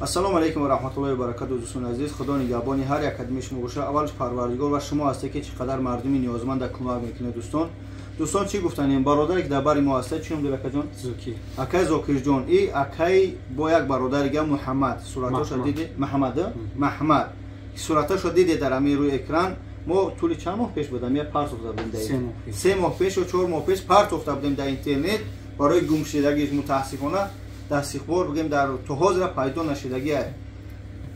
Ассалому алайкум ва раҳматуллоҳи ва баракатуҳ. Дӯстони азиз, Худо нигаҳбони ҳар як қадами шумо боша. Аввалш Парвардигор ва шумо ҳастед, ки чӣ қадар мардуми ниёзманда кӯмак мекунед. Дӯстон, чӣ гуфтанем? Бародаре ки дар бари мо ҳастед, чӣ ном дорад, акаҷон? Зокир. Акай Зокирҷон и акай бо як бародари дига, Муҳаммад. Сураташо диде? Муҳаммад, Маҳмад. Сураташо диде дар ҳамин рӯи экран. Мо тӯли чанд моҳ пеш будам, я партофта будем дар 3 моҳ пеш ё 4 моҳ пеш партофта будем дар интернет барои гумшудагиш. Мутаассифона, дар сихбор бигем, дар то ҳозира пайдо нашудагия.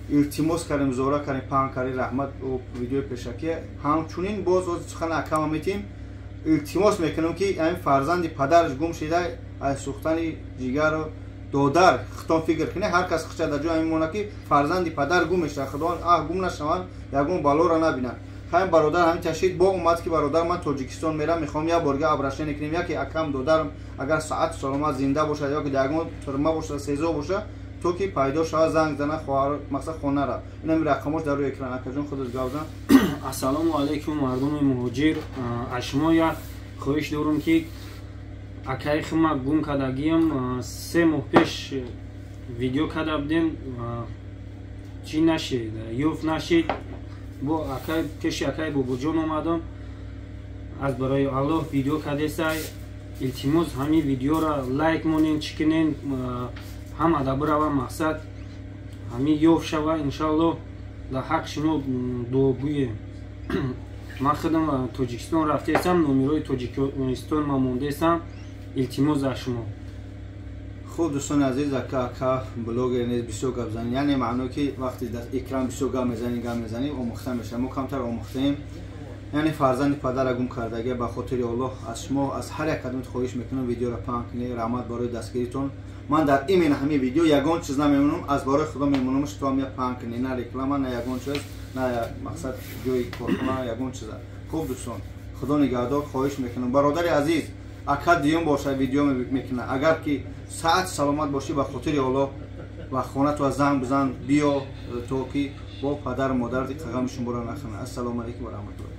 Илтимос кардем, зора кардем, паҳн кардем, раҳмат, видеои пешакия. Ҳамчунин боз сухан акама метим, илтимос мекунем, ки ҳамин фарзанди падараш гум шуда, аз сӯхтани ҷигару додар хитон фикр кунед. Ҳар кас хича дар ҷоя мемонад, ки фарзанди падар гум мешавад. Худованд аҳ гум нашаванд, ягон балоро набинанд. Ҳамин бародар ҳамин ташид бо омад, ки бародар, ман Тоҷикистон мерам, мехоҳам як борга обращение кунем. Яке акам, додарам, агар саату саломат зинда бошад ё ки дар ягон турма бошад, СИЗО бошад, то ки пайдо шавад, занг зана хоҳар, мақсад хонара. Инами рақамош дар рӯи экран. Акаҷон, худат гап зан. Ассалому алайкум, мардуми муҳоҷир. Аз шумо як хоҳиш дорум, ки акаи хима гум кардагиам. 3 моҳ пеш видео карда будем, чӣ нашид, ёфт нашид. Бо акай пеши акай Бобоҷон омадам. Аз барои Аллоҳ видео кардесай, илтимос, ҳамин видеоро лайк монен, чӣ кунен, ҳамада бирава, мақсад ҳамин ёфт шава, иншаллоҳ. Дар ҳақ шумо дуогӯем. Ман худам Тоҷикистон рафтесам, номерои Тоҷикистон ма мондесам. Илтимос аз шумо. Хуб, дӯстони азиз, ака, ака блогер нест, бисёр гап занӣ, яъне маъно ки вақте дар экран бисёр гап мезанӣ, гап мезанӣ, омӯхта мешавад. Мо камтар омӯхтаем. Яъне фарзанди падара гум кардагия, ба хотири Оллоҳ аз шумо, аз ҳар як кадомит хоҳиш мекунам, видеоро паҳн кунед. Раҳмат барои дастгиритон. Ман дар именно ҳамин видео ягон чиз намемонам, аз барои Худо мемонам, что ҳам я паҳн кунед, на реклама, на ягон чиз, на мақсад ҷои корхона, ягон чиза. Хуб, дӯстон, Худо нигаҳдор. Хоҳиш мекунам, бародари азиз, ака дуюм боша видео мекунад. Агар ки саат саломат бошӣ, ба хотири Оллоҳ ба хона ту занг бизан, биё, то ки бо падару модарат ғами шуморо нахӯранд. Ассалому алайкум ва раҳматуллоҳ.